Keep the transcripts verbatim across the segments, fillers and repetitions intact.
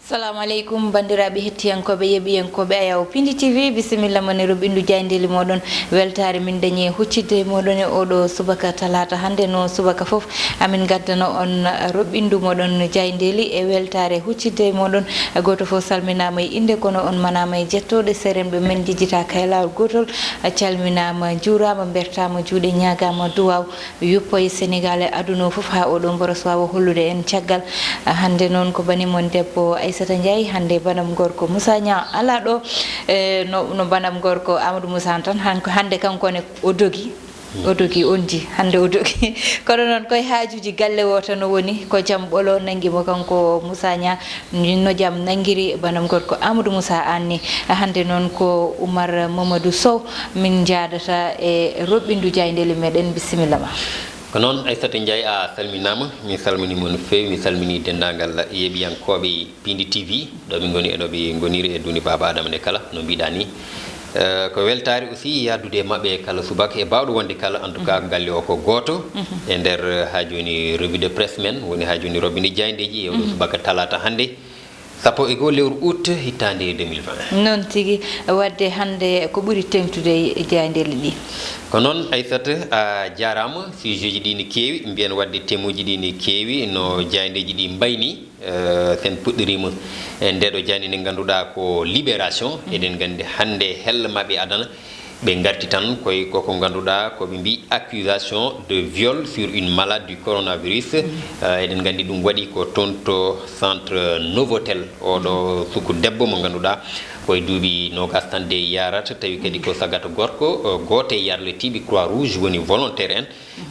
Salamu aleykum, banndiraaɓe hettiyankooɓe, yeɓiyankooɓe Ayaw Pindi T V, bisimilla mon e roɓindu jaayndeeli mooɗon. Weltaare min dañi e huccidde e mooɗon e oɗo subaka talaata hannde, no subaka fof. Amin ngaddana on roɓindu mooɗon jaayndeeli e weltaare huccidde e mooɗon. Gooto fof salminaama e innde, kono on manaama e jettooɗe. Serenɓe men njejjitaaka e laawol gootol. Calminaama, njuuraama, mbertaama juuɗe, ñaagaama duwaaw. Yuppo e Senegaal e aduna o fof, haa oɗo mboros waawa hollude en caggal. Hannde noon ko bani mon debbo Aissata Ndiaye, hannde banam gorko Moussa Niang alaa ɗo. E, no, no banam gorko Amadou Moussa tan, han-, hannde kanko ne o dogi. O dogi, on ji, hannde o dogi. Kono noon koye haajuuji galle o tan o woni, ko jam ɓolo nanngi mo kanko Moussa Niang. Min no jam nanngiri banam gorko Amadou Moussa Anne. Hannde noon ko Oumar Mamadou Sow min njaadata e roɓɓindu jaayndeeli meɗen. Bisimilla ma. Ko noon, Aissata Ndiaye, a salminaama. Mi salmini mon feewi, mi salmini denndaangal yeɓiyankooɓe Pindi T V, ɗo ɓe ngoni e no ɓe ngoniri e duuni Baaba Adama nde kala, no mbiɗa ni. Eh, ko weltaare aussi yahdude e maɓɓe kala subaka e baawɗo wonde kala, en tout cas, galle o ko gooto. E nder, eh, haa jooni revue de presse men, woni haa jooni roɓɓinde jaayndeeji e oɗo subaka talaata hannde, sappo e goo lewru août, hittaande deux mille vingt. Noon tigi, wadde hannde ko ɓuri teeŋtude e jaayndeeli ɗi? Ko noon, Aissata, a jaaraama. Sujet ji ɗi ne keewi, mbiyen wadde thème uji ɗi ne keewi, no jaayndeeji ɗi mbayni. Eh, sen puɗɗiriima e ndeeɗo jaaynde nde ngannduɗaa ko Libération. Eɗen nganndi hannde helle maɓɓe adana, ɓe ngarti tan koye koko ngannduɗaa ko ɓe mbii accusation de viol sur une malade du coronavirus. Eh, eɗen nganndi ɗum waɗi ko toon to centre Novotel. Oɗo suku debbo mo ngannduɗaa ko e duuɓi noogas tan de yaarata, tawi kadi ko sagata gorko, eh, gooto e yarlitiiɓe Croix Rouge woni volontaire en.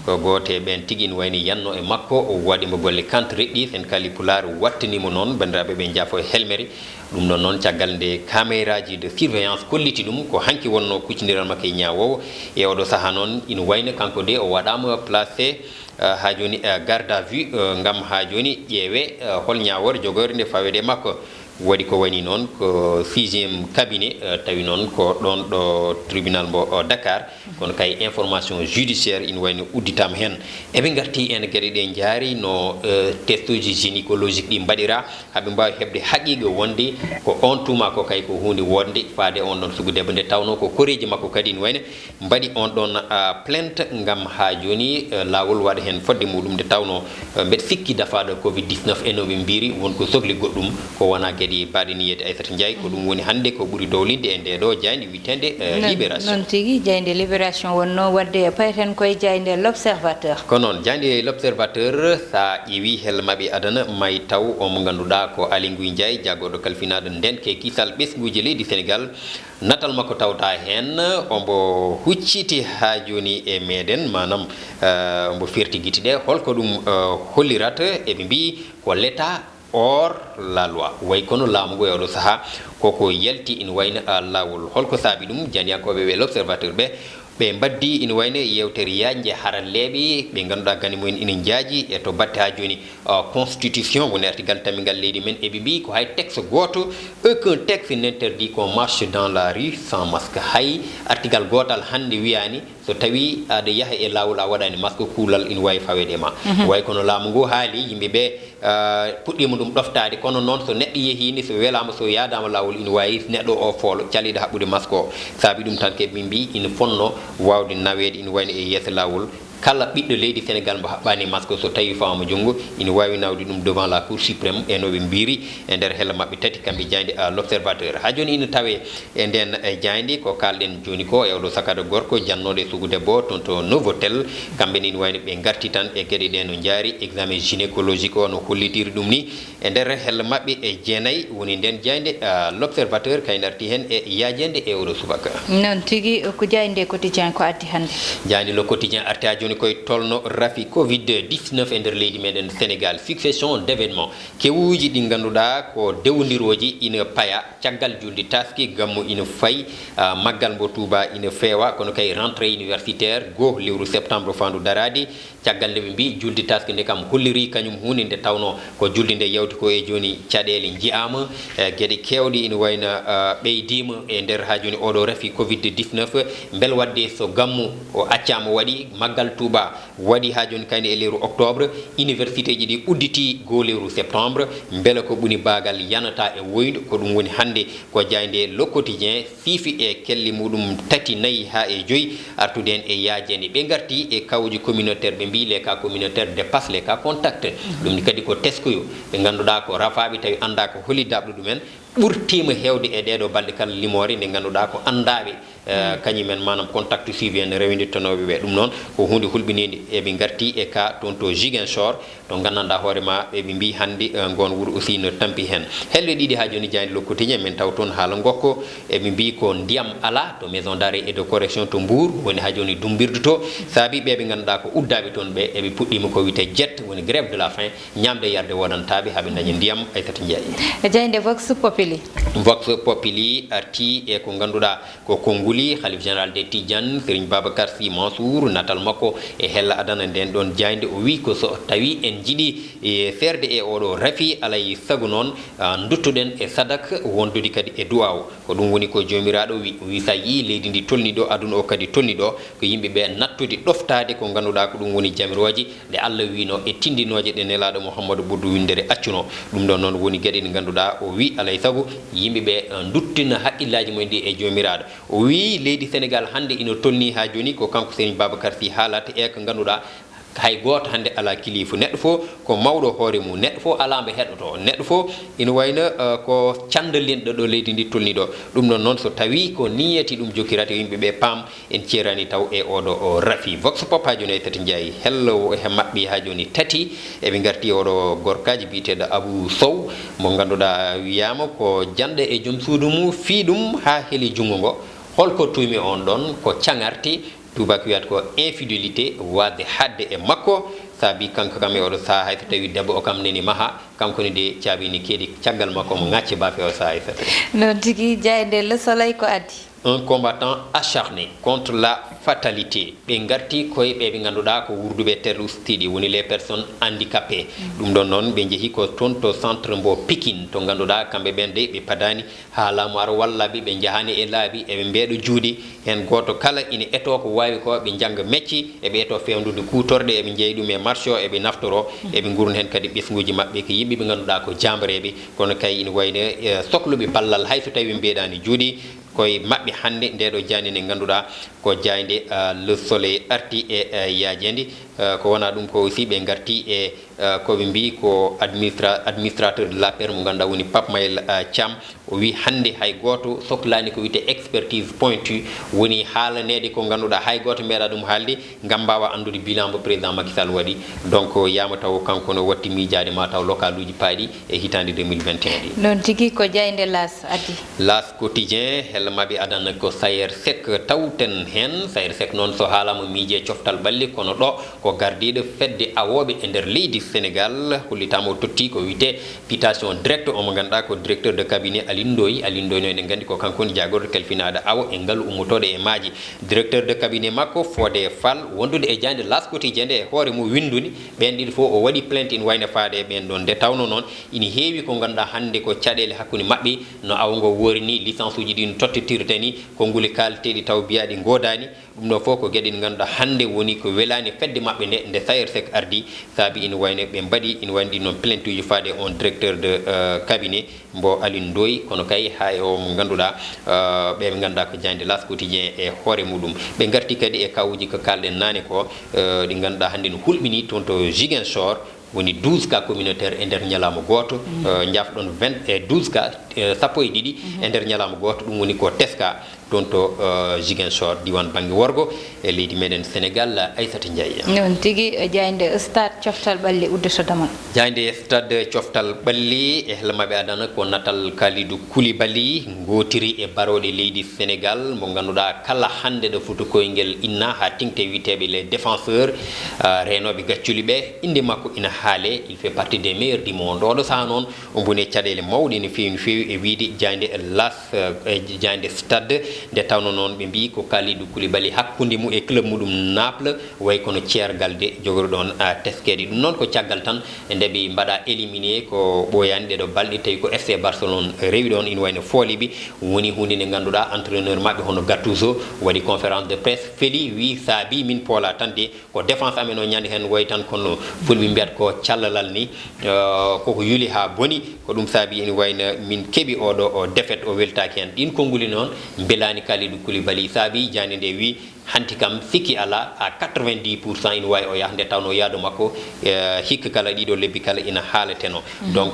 Ko gooto e ɓeen tigi ina wayni yanno e makko, o waɗi mo golle kant reɗɗi, sen kaali Pulaar wattani mo noon, banndiraaɓe ɓe njaafo e helmere. Ɗum ɗon noon, caggal nde cameraaji de surveillance kolliti ɗum, ko hanki wonno kuccindiral makko e ñaawoowo. E oɗo sahaa noon, ina wayno kanko de o waɗaama placé, eh, haa jooni, eh, garde à vue, eh, ngam haa jooni ƴeewe, eh, hol ñaawoore jogoore nde faweede e makko. Waɗi ko wayni noon ko sixième cabinet, eh, tawi noon ko ɗoon ɗo tribunal mbo, o, Dakar. Kono kay information judiciaire ina wayno udditaama heen. Eɓe ngarti en geɗe ɗe njaari no, eh, test uji gynécologique ɗi mbaɗiraa, haa ɓe mbaawi heɓde haqiiqa wonde ko on tuma ko kay ko huunde wonde faade on ɗon sugu debbo nde tawnoo ko koreeji makko kadi ina wayno mbaɗi on ɗon, ah, plainte ngam haa jooni, eh, laawol waɗa heen fodde muɗum nde tawnoo, eh, mbeɗa sikki dafaaɗo covid dix-neuf e no ɓe mbiri won ko sokli goɗɗum ko wonaa kadi baɗe niyede Aissata Ndiaye. Ko ɗum woni hannde ko ɓuri dowlinde e nde ɗo jaaynde wiyetende, eh, Noon, Libération. Noon tigi, jaaynde Libération wonno, wadde payten koye jaaynde L'Observateur. Ko noon, jaaynde L'Observateur, sa ƴeewi helle maɓɓe adana, may taw o mo ngannduɗaa ko Aly Ngouille Ndiaye, jaagorɗo kalfinaaɗo ndenke kisal ɓesnguuji leydi Sénégal. Natal makko tawta heen, ombo hucciti haa jooni e meɗen, maanaam, eh, ombo ferti gite ɗe. Holko ɗum, eh, hollirata? Eɓe mbii ko l'État hors la loi. Way kono laamu ngu e oɗo sahaa koko yalti ina wayno, ah, laawol. Holko saabi ɗum? Jaayndiyankooɓe ɓe L'Observateur ɓe, ɓe mbaddi ina wayno yewtere yaajnde haralleeɓe ɓe ngannduɗaa gandi mumen ina njaaji e to batte haa jooni, ah, constitution, woni artigal tammingal leydi men. Eɓe mbii ko hay texte gooto, aucun texte n'interdit qu'on marche dans la rue sans masque. Hay artigal gootal hannde wiyaani so tawi aɗa yaha e laawol a waɗaani masque, kuulal ina waawi faweede e ma. Way kono laamu ngu haali, yimɓe ɓe, ah, puɗɗiima ɗum ɗoftaade, kono noon so neɗɗo yehiino, so welaama, so yaadaama laawol, ina waawi neɗɗo o foolo, caliiɗo haɓɓude masque o. Saabi ɗum tan ke ɓe mbii ina fonno waawde naweede, ina wayno e yeeso laawol. Kala ɓiɗɗo leydi Sénégal mbo haɓɓaani masque, so tawi fawaama junngo, ina waawi nawde ɗum devant la Cour suprême, e no ɓe mbiri e nder helle maɓɓe tati, kamɓe jaaynde, ah, L'Observateur. Haa jooni ina tawee e ndeen, e jaaynde ko kaalɗen jooni ko, e oɗo sakaaɗo gorko jannooɗo e sugu debbo toon to Novotel. Kamɓe ne ina wayno ɓe ngarti tan e geɗe ɗe no njaari examen gynécologique o no hollitiri ɗum ni. E nder helle maɓɓe e jeenayi woni ndeen jaaynde, ah, L'Observateur, kay ndarti heen e yaajeende e oɗo subaka. Noon tigi, ko jaaynde Quotidien ko addi hannde? Jaaynde Le Quotidien arti haa jooni koye tolno rafi covid dix-neuf e nder leydi meɗen Sénégal, succession d'événements. Kewuuji ɗi ngannduɗaa ko dewondirooji ina paya caggal julde taski, gammu ina fayi, ah, maggal mbo Touba ina feewa, kono kay rentrée universitaire goo lewru septembre faandu daraade. Caggal nde ɓe mbii julde taski nde kam holliri kañum huunde nde tawnoo ko julde nde yawti ko e jooni caɗeele njiyaama, e geɗe keewɗe ina wayno, ah, ɓeydiima e nder haa jooni oɗo rafi covid dix-neuf. Mbel waɗde so gammu o accaama waɗi, maggal Touba waɗi haa jooni kayne e lewru octobre, universitéji ɗi udditi goo lewru septembre, mbele ko ɓuni baagal yanata e woyndu, ko ɗum woni hannde ko jaaynde Le Quotidien fiifi e kelli muɗum tati, nayi haa e joyi, artude en e yaajeende. Ɓe ngarti e kawuji communautaire, ɓe mbii les cas communautaires dépassent les cas contacts. Ɗum ni kadi ko teskoyo, ɓe ngannduɗaa ko rafaaɓe tawi anndaa ko holi daɓɗo ɗumen, ɓurtiima heewde e ɗeeɗo balɗe kala limoore nde ngannduɗaa ko anndaaɓe, eh, kañumen maanaam contact suivi en rewindittanooɓe ɓe. Ɗum noon ko huunde hulɓiniinde. Eɓe ngarti e ka toon to Ziguinchor, to nganndanɗaa hoore ma eɓe mbii hannde, eh, ngoon wuro aussi no tampi heen. Helɓe ɗiɗi haa jooni jaaynde Le Quotidien, min taw toon haala ngokko, eɓe mbii ko ndiyam alaa to maison d'arrêt et de correction to Mbour, woni haa jooni dummbirdu to, saabi ɓe ɓe ngannduɗaa ko uddaaɓe toon ɓe, eɓe puɗɗiima ko wiyetee jet, woni grève de la faim, ñaamde yarde woodantaaɓe haa ɓe ndaña ndiyam. Aissata Ndiaye. E jaaynde Vox Populi. Vox Populi arti e ko ngannduɗaa ko konnguli Khalif Général des Tidiane, Serigne Babacar Sy Mansour, natal makko e hella adana nden ɗon jaaynde. O wi ko so tawi en njiɗi, e, seerde e oɗo rafi, alay sago noon, ah, nduttuɗen e sadak, wondude kadi e du'aaw. Ko ɗum woni ko Joomiraaɗo wi. O wi so a yii leydi ndi tolni ɗo, aduna o kadi tolni ɗo, ko yimɓe ɓe nattude ɗoftaade ko ngannduɗaa ko ɗum woni jamirooje ɗe Allah wiino e tindinooje ɗe Nelaaɗo Muhammadu ɓurɗo winndere accuno. Ɗum ɗon noon woni geɗe ɗe ngannduɗaa, o wi alay sago yimɓe ɓe, eh, nduttina haqqillaaji mumen ɗi e Joomiraaɗo. O wi leydi Senegaal hannde ina tolni haa jooni, ko kanko Serigne Babacar Sy haalata e ko ngannduɗaa, hay gooto hannde alaa kiliifu. Neɗɗo fof ko mawɗo hoore mum, neɗɗo fof alaa mbo heɗoto, neɗɗo fof ina wayno, eh, ko canndalinɗo ɗo leydi ndi tolni ɗo. Ɗum ɗon noon so tawi ko niyati ɗum jokkirata, yimɓe ɓe paam en ceerani taw e oɗo o rafi. Vox Pop haa jooni, Aissata Ndiaye, hello he maɓɓe haa jooni tati, eɓe ngarti oɗo gorkaaji biyeteeɗo Abou Sow, mo ngannduɗaa wiyaama ko janɗo e joom suudu mum fii ɗum haa heli junngo ngo. Holko tuumi on ɗon? Ko caŋarte, tuubaako wiyata ko infidélité, waasde haɗde e makko, saabi kanko kam e oɗo sahaa hay so tawi debbo o kam neni maha, kanko ne de caabi ne keedi caggal makko mo ŋacci baafe o sahaa e fefre. Noon tigi, jaaynde Le Soleil ko addi? Un combattant acharné contre la fatalité. Ɓe ngarti koye ɓe ɓe ngannduɗaa ko wurduɓe terroriste ɗi, woni les personnes handicapées. Ɗum ɗon noon ɓe njehi ko toon to centre mbo Pikine, to ngannduɗaa kamɓe ɓen de ɓe padaani haa laamu ara walla ɓe, ɓe njahaani e laabi, eɓe mbeeɗo juuɗe. Heen gooto kala ina etoo ko waawi ko, ɓe njannga mecce, eɓe etoo feewndude kuutorɗe, eɓe njeyi ɗum e marché o, eɓe naftoroo, eɓe ngurna heen kadi ɓesnguuji maɓɓe, ko yimɓe ɓe ngannduɗaa ko jaambareeɓe, kono kay ina wayno, eh, sokluɓe ballal, hay so tawii ɓe mbeeɗaani juuɗe, koye maɓɓe hannde. Nde ɗo jaaynde nde ngannduɗaa ko jaaynde, eh, Le Soleil arti e, eh, yaajeende, eh, ko wonaa ɗum ko aussi ɓe ngarti e, eh, ko ɓe mbii ko administra-, administrateur de l'APR mo ngannduɗaa woni Pape Mayel, eh, Thiam. O wi hannde hay gooto soklaani ko wiyetee expertise pointue, woni haalaneede ko ngannduɗaa hay gooto meeɗaa ɗum haalde, ngam mbaawa anndude bilan mo président Macky Sall waɗi. Donc, yaama taw kanko no watti miijaade ma taw local uji paaɗi e hitaande deux mille vingt et un ɗi. Noon tigi, ko jaaynde L'As addi. L'As Quotidien, hel maɓe adana ko Sayer Seck tawten heen. Sayer Seck noon so haalaama miijee coftal ɓalli, kono ɗo ko gardiiɗo fedde awooɓe e nder leydi Senegaal, hollitaama o totti ko wiyetee citation directe, omo ngannduɗaa ko directeur de cabinet Alioune Ndoye. Alioune Ndoye no eɗen nganndi ko kanko woni jaagorɗo kalfinaaɗo awo e ngalu ummotooɗo e maaje. Directeur de cabinet makko Fodé Fall, wondude e jaaynde L'As Quotidien nde e hoore mum winnduni, ɓeen ɗiɗo fof o waɗi plainte ina wayno faade e ɓeen ɗoon. Nde tawnoo noon ina heewi ko ngannduɗaa hannde ko caɗeele hakkunde maɓɓe, no awo ngo woori ni, licence uji ɗi no tottitirta ni, konnguli kaalteeɗi taw mbiyaa ɗi ngoodaani. Ɗum ɗo fof ko geɗe ɗe ngannduɗaa hannde woni ko welaani fedde maɓɓe nde, nde Sayer Seck ardi, saabi ina wayno ɓe mbaɗi, ina wayno ɗin noon plainte uji faade on directeur de, euh, cabinet mbo Alioune Ndoye, kono kay haa e o mo ngannduɗaa, euh, ɓe ɓe ngannduɗaa ko jaaynde L'As Quotidien e hoore muɗum. Ɓe ngarti kadi e kawuji ko kaalɗen naane ko, euh, ɗi ngannduɗaa hannde no hulɓini toon to Ziguinchor, woni douze cas communautaire e nder ñalawma gooto, euh, njaafɗon vingt e douze cas, euh, sappo e ɗiɗi e nder ñalawma gooto, ɗum woni ko teska toon to, euh, Ziguinchor, diiwaan bannge worgo e leydi meɗen Senegaal, Aissata Ndiaye. Noon tigi, jaaynde Stade coftal ɓalli uddoto damal. Jaaynde Stade coftal ɓalli e hel maɓe adana ko natal Kalidou Koulibaly, ngootiri e barooɗe leydi Senegaal, mo ngannduɗaa kala hannde ɗo futu koyngel inna haa tiŋte wiyeteeɓe les défenseurs, ah, reenooɓe gacculi ɓe, innde makko ina haale, il fait partie des meilleurs du monde. Oɗo sahaa noon, omo woni e caɗeele mawɗe no feewi, no feewi e wiyde jaaynde L'As, eh, e jaaynde Stade, Nde tawno noon ɓe mbiyi ko Kalidou Koulibaly hakkunde mum e club muɗum Naples, wayi kono ceergal de jogori ɗoon, ah, teskeede. Ɗum noon ko caggal tan nde ɓe mbaɗa éliminé ko ɓooyaani ɗeɗo balɗe, tawi ko F C Barcelone rewi ɗoon, ina wayno fooli ɓe. Woni huunde nde ngannduɗaa entraîneur maɓɓe hono Gattuso waɗi conférence de presse, feli, wi saabi min poola tan de ko défense amen o ñande heen wayi tan kono fulɓe mbiyata ko callalal ni, eh, koko yuli haa boni, ko ɗum saabi ina wayno min keɓi oɗo o défaite o weltaaki heen. Ɗiin konnguli noon mbelaani Kalidou Koulibaly, saabi jannde nde wi hanti kam sikki alaa à quatre-vingt-dix pour cent ina waawi o yaha, nde tawno yaadu makko, eh, hikka kala ɗiɗo lebbi kala ina haaleteno. Donc,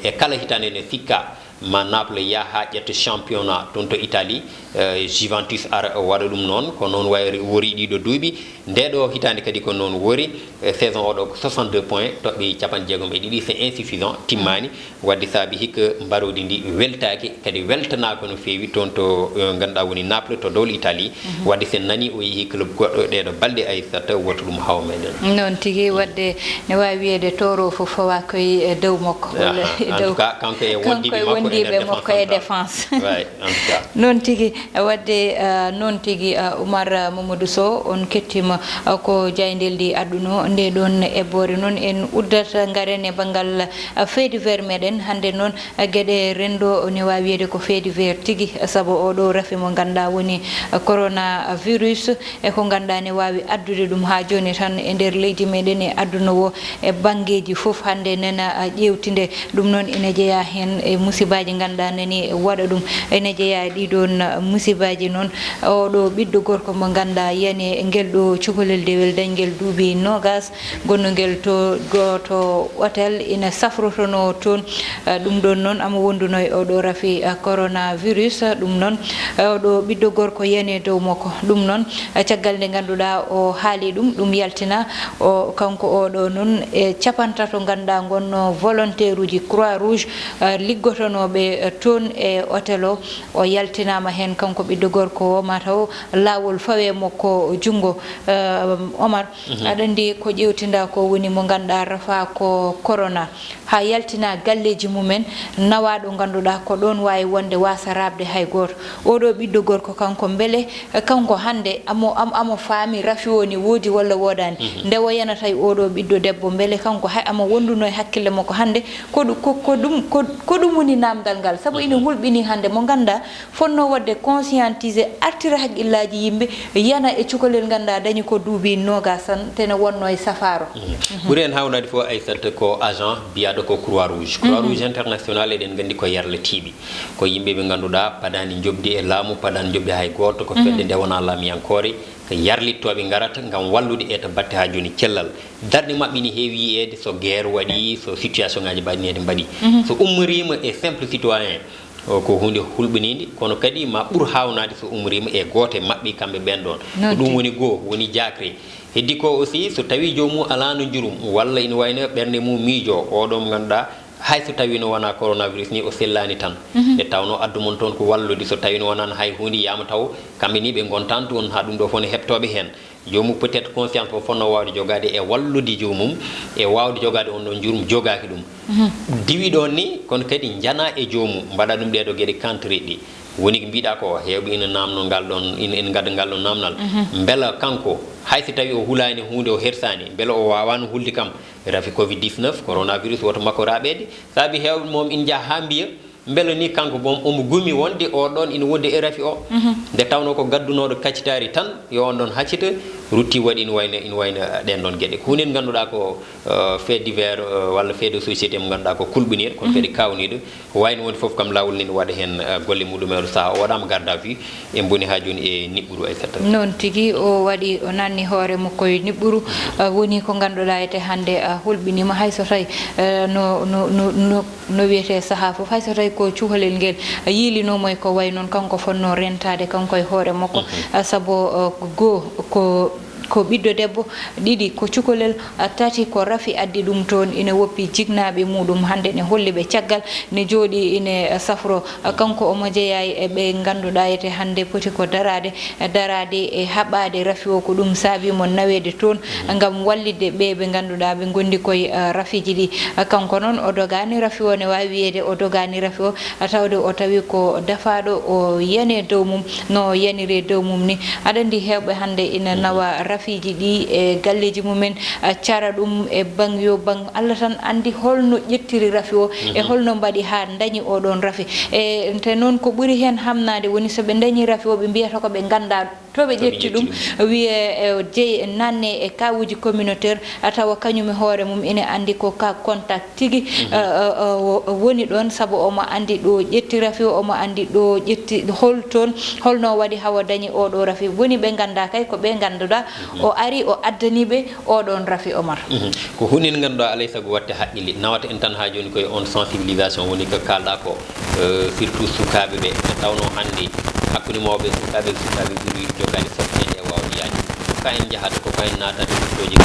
eh, e kala hitaande ne sikka ma Naples yaha haa ƴetta championnat toon to Italie, eh, Juventus ara waɗa ɗum noon, ko noon wayri wori ɗiɗo duuɓi. Nde ɗo hitaande kadi ko noon wori, eh, saison oɗo ko soixante-deux points, toɓɓe capanɗe jeegom e ɗiɗi, c'est insuffisant, timmaani. Wadde saabi hikka mbaroodi ndi weltaaki, kadi weltanaaka no feewi toon to, eh, ngannduɗaa woni Naples, to dowla Italie. Wadde sen nani o yehi club goɗɗo ɗeɗo balɗe, Aissata, woto ɗum haw meɗen. Noon tigi, wadde ne waawi wiyeede tooro fof fawa koye, eh, dow makko, walla Aha. En tout cas, kanko e wondiiɓe makko e wondiiɓe makko e défense. Défense. Right, en tout cas. Noon tigi, wadde, eh, noon tigi, eh, Oumar, eh, Mamadou Sow, on kettima, eh, ko jaayndeldi adduno nde ɗoon eɓɓoore. Noon en uddata ngaren e banngal, eh, fait divers meɗen. Hannde noon, eh, geɗe renndo ne waawi wiyeede ko fait divers tigi, sabu oɗo rafi mo ngannduɗaa woni, eh, coronavirus, e ko ngannduɗaa ne waawi addude ɗum haa jooni tan e nder leydi meɗen e aduna o e banngeeji fof. Hannde nena, ah, ƴeewtinde ɗum noon ene jeyaa heen e musibaaji ngannduɗaa nani waɗa ɗum. Ene jeyaa e ɗii ɗoon, ah, musibaaji noon. Oɗo ɓiɗɗo gorko mo ngannduɗaa yani e ngel ɗo cukalel dewel dañgel duuɓi noogaas, gonnungel to gooto hôtel ina safrotonoo toon. Ah, ɗum ɗoon noon amo wonduno e oɗo rafi, ah, coronavirus. Ɗum noon, ah, oɗo ɓiɗɗo gorko yani e dow makko. Ɗum noon, ah, caggal nde ngannduɗaa o haali ɗum, ɗum yaltina o, kanko oɗo noon e capantato ngannduɗaa ngonno volontaire uji Croix Rouge, ah, liggotonooɓe, ah, toon e hôtel o. O yaltinaama heen kanko ɓiɗɗo gorko o, mataw laawol fawe makko junngo. Ah, Omar, Mhm. Aɗa anndi ko ƴeewtinɗaa ko woni mo ngannduɗaa rafa ko corona, haa yaltina galleeji mumen, nawa ɗo ngannduɗaa ko ɗoon waawi wonde waasa raɓde hay gooto. Oɗo ɓiɗɗo gorko kanko, mbele, eh, kanko hannde amo, am-, amo faami rafi o ne woodi walla woodaani? Mhm. Nde o yana tawi oɗo ɓiɗɗo debbo, mbele kanko hay amo wonduno e hakkille makko hannde ko ɗu-, ko, ko ɗum, ko, ko ɗum woni naamndal ngal? Sabu ina Mhm. hulɓini hannde mo ngannduɗaa fotnoo waɗde conscientiser, artira hakkillaaji yimɓe, yana e cukalel ngannduɗaa dañi ko duuɓi noogaas tan, te ne wonnoo e safaaro. Mhm. Ɓuri heen haawnaade fof, Aissata, ko agent biyaaɗo ko Croix Rouge. Croix Mhm. Rouge International, eɗen nganndi ko yarlitiiɓe. Ko yimɓe ɓe ngannduɗaa padaani njoɓdi e laamu, padaani njoɓdi hay gooto, ko Mhm. fedde nde wonaa laamiyankoore, ko yarlittooɓe ngarata ngam wallude e to batte haa jooni cellal. Darnde maɓɓe ne heewi yiyeede so guerre waɗi, so situation ngaaji mbaɗi neede mbaɗi. Mhm. So ummoriima e simple citoyen, o, ko huunde hulɓiniinde, kono kadi ma ɓur haawnaade so ummoriima e gooto e maɓɓe kamɓe ɓeen ɗoon. Noon Ko ɗum tigi. woni goo, woni jaakre. Heddi ko aussi, so tawii joomum alaano njurum, walla ina wayno ɓernde mum miijo, oɗo mo ngannduɗaa, hay so tawii no wonaa coronavirus ni, o sellaani tan. Mhm. Nde tawnoo addu mon toon ko wallude, so tawii no wonaa hay huunde yiyama taw, kamɓe ni ɓe ngontan toon, haa ɗum ɗo fof ne heɓtooɓe heen. Joomum peut-être conscience o fotnoo waawde jogaade e wallude joomum, e waawde jogaade on ɗon njurum, jogaaki ɗum. Mhm. Diwi ɗon ni, kono kadi njana e joomum, mbaɗa ɗum ɗeeɗo geɗe kantoreeɗi. Woni ko mbiɗa ko, heewɓe ina naamno ngal ɗon, ina, ina ngadda ngal ɗon naamnal. Mhm. Mbela kanko, hay so tawi o hulaani huunde, o hersaani, mbela o waawaano hulde kam rafi covid dix-neuf, coronavirus, woto makko raaɓeede? Saabi heewɓe mom ina njaha haa mbiya, mbela ni kanko boom omo gumi wonde o ɗon ina wondi e rafi o. Mhm. Nde tawnoo ko gaddunooɗo kaccitaari tan, yo on ɗon haccita, rutti waɗi ina wayno, ina wayno ɗeen ɗon geɗe. Ko huunde nde ngannduɗaa ko, eh, fait divers, eh, walla fait de société mo ngannduɗaa ko kulɓiniiɗo, kono Mhm. kadi kaawniiɗo. Ko wayno woni fof kam laawol ne waɗa heen, eh, golle muɗum e oɗo sahaa. O waɗaama garde à vue, en mboni haa jooni e niɓɓuru, Aissata. Noon tigi, o waɗi, o nanni hoore makko e niɓɓuru. Eh, woni ko ngannduɗaa ete hannde, eh, hulɓiniima, hay so tawi, eh, no, no, no, no, no wiyetee sahaa fof, hay so tawi ko cukalel ngel yiilinooma e ko wayi noon, kanko fotnoo rentaade kanko e hoore makko. Mhm. Ah, sabu, ah, ko goo, ko, ko ɓiɗɗo debbo, ɗiɗi ko cukalel, tati ko rafi addi ɗum toon, ina woppi jiknaaɓe muɗum. Hannde ne holli ɓe caggal, ne jooɗi ine safro. Kanko omo jeyaa e ɓe ngannduɗaa ete hannde poti ko daraade, daraade e haɓaade rafi o, ko ɗum saabi mo naweede toon ngam wallitde ɓe ɓe ngannduɗaa ɓe ngondi koye, eh, rafiiji ɗi. Kanko noon o dogaani rafi o, ne waawi wiyeede o dogaani rafi o, tawde o tawi ko dafaaɗo, o yani e dow mum, no yaniri e dow mum ni. Aɗa anndi heewɓe hannde ina nawa rafiiji ɗi e galleeji mumen, a cara ɗum e baŋ yo baŋ. Allah tan anndi holno ƴettiri rafi o e holno mbaɗi haa dañi oɗon rafi. E te noon ko ɓuri heen hamnaade woni so ɓe dañi rafi o, ɓe mbiyata ko ɓe nganndaa to ɓe ƴetti ɗum, wiye, e, jeyi, nanne e kawuuji communautaire, a tawa kañum e hoore mum ina anndi ko ka contact tigi, eh, eh, eh, wo-, woni ɗoon, sabu omo anndi ɗo ƴetti rafi o, omo anndi ɗo ƴetti hol toon, holno waɗi hawa dañi oɗo rafi. Woni ɓe nganndaa kay ko ɓe ngannduɗaa, o ari o addani ɓe oɗon rafi, Omar. Mhm. Ko hunin ngannduɗaa alay sago waɗde haqqille, nawata en tan haa jooni koye on sensibilisation woni ko kaalɗaa ko, eh, surtout sukaaɓe ɓe, ɓe tawnoo hannde hakkunde mawɓe e sukaaɓe, sukaaɓe ɓuri jogaade softeende e waawde yaade. Ko kayen njahata, ko kayen naatata e hotoji,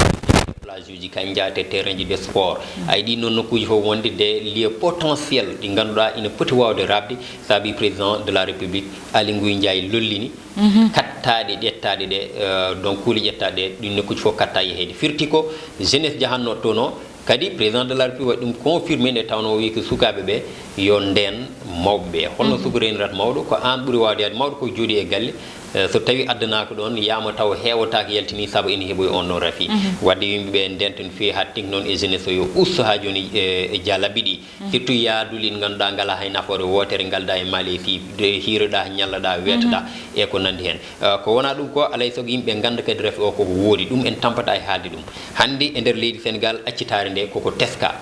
plage uji, kayen njahata e terrain ji de sport. A yiɗi noon nokkuuji fof wonde des lieux potentiels ɗi ngannduɗaa ina poti waawde raɓde, saabi président de la République Aly Ngouille Ndiaye lollini kattaaɗe ƴettaaɗe ɗe, eh, donc kuule ƴettaaɗe ɗe, ɗin nokkuuji fof katta yeheede. Firti ko jeunesse jahanno toon o, kadi président de la République waɗi ɗum confirmé nde tawnoo o wii ko sukaaɓe ɓe yo ndeen mawɓe ɓe. Holno suka reenirata mawɗo? Ko aan ɓuri waawde yaade mawɗo ko jooɗi e galle. Eh, so tawi addanaaka ɗoon, yaama taw heewataake yaltini sabu ina heɓoyi on ɗon rafi. Waɗde yimɓe ɓe ndenten feewi haa tigi noon e jeunesse o yo usto haa jooni, eh, e jalabi ɗi. Surtout yaaduli ɗi ngannduɗaa ngalaa hay nafoore wootere, ngaldaa e Malaisie, de hiiroɗaa, ñalloɗaa, weetoɗaa e ko nanndi heen. Eh, ko wonaa ɗum ko, alay sago yimɓe ngannda kadi rafi o koko woodi, ɗum en tampata e haalde ɗum. Hannde e nder leydi Sénégal, accitaare nde koko teska.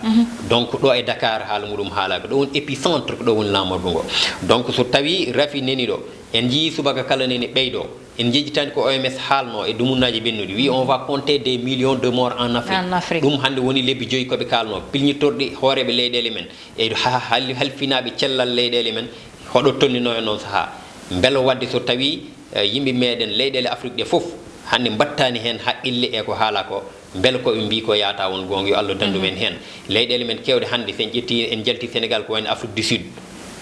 Donc ɗo e Dakar haala muɗum haalaaka, ɗo woni épicentre, ko ɗo woni laamorgo ngo. Donc so tawi rafi neni ɗo, en njiyii subaka kala neni ɓeydo. En njejjitani ko O M S haalno e dumunnaaji ɓennuɗi, wi on va compter des millions de morts en Afrique. En Afrique. Ɗum hannde woni lebbi joyi ko ɓe kaalno, pilñitorɗi hooreeɓe leyɗeele men e ha-, hal-, halfinaaɓe cellal leyɗeele men, hoɗo tolnino e noon sahaa. Mbelo waɗde so tawi, eh, yimɓe meɗen leyɗeele Afrique ɗe fof hannde mbattaani heen haqqille e ko haala ko, mbele ko ɓe mbii ko yaata won goonga, yo Allah danndu men heen. Leyɗeele men keewɗe hannde, so en ƴetti, en njalti Sénégal, ko wayno Afrique du Sud.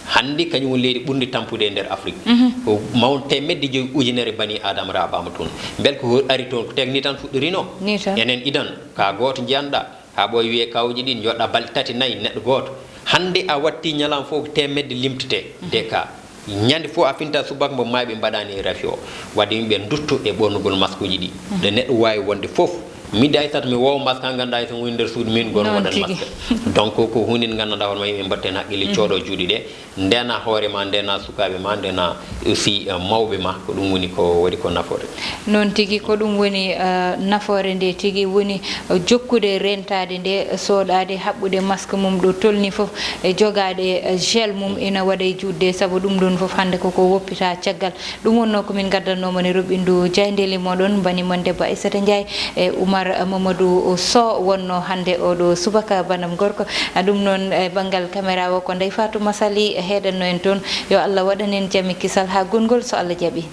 Hannde kañum woni leydi ɓurndi tampude e nder Afrique. Ko mawɗo teemedde joyi ujunere bani Adama raɓaama toon. Mbele ko ari toon, ko teg ni tan fuɗɗorino? Ni tan. Enen idan, ka gooto njiyanɗa, haa ɓooy wiyee kawuuji ɗi njoɗɗa balɗe tati, nayi, neɗɗo gooto. Hannde a watti ñalaama fof ko teemedde limtete, des cas. Ñande fof a finta subaka mbo maayɓe mbaɗaani e rafi o. Waɗde yimɓe ndutto e ɓornugol maskuuji ɗi. Nde neɗɗo waawi wonde fof. Miɗo Aysata mi woowa mask haa ngannduɗaa hay so woni nder suudu min gono. Noon waɗan tigi. Mask. Donc ko huunde nde nganndanɗaa hoore ma yimɓe mbatten haqqille cooɗo juuɗe ɗe. Ndena hoore ma, ndena sukaaɓe ma, ndena aussi, eh, mawɓe ma. Ko ɗum woni ko waɗi ko nafoore. Noon tigi, ko ɗum woni, eh, nafoore nde tigi woni, eh, jokkude rentaade nde, soɗaade, haɓɓude masque mum ɗo tolni fof, e jogaade, eh, gel mum ina waɗa e juutde, sabu ɗum ɗoon fof hannde koko woppita caggal. Ɗum wonnoo ko min ngaddannooma ne roɓɓindu jaayndeeli moɗon, mbani mon debbo Aissata Ndiaye e Oumar Mamadou Sow wonnoo hannde oɗo subaka banam gorko. A ɗum noon e banngal caméra o ko Ndeye Fatou Massaly heedanno en toon. Yo Allah waɗan en jam e kisal haa gongol so Allah jaɓi.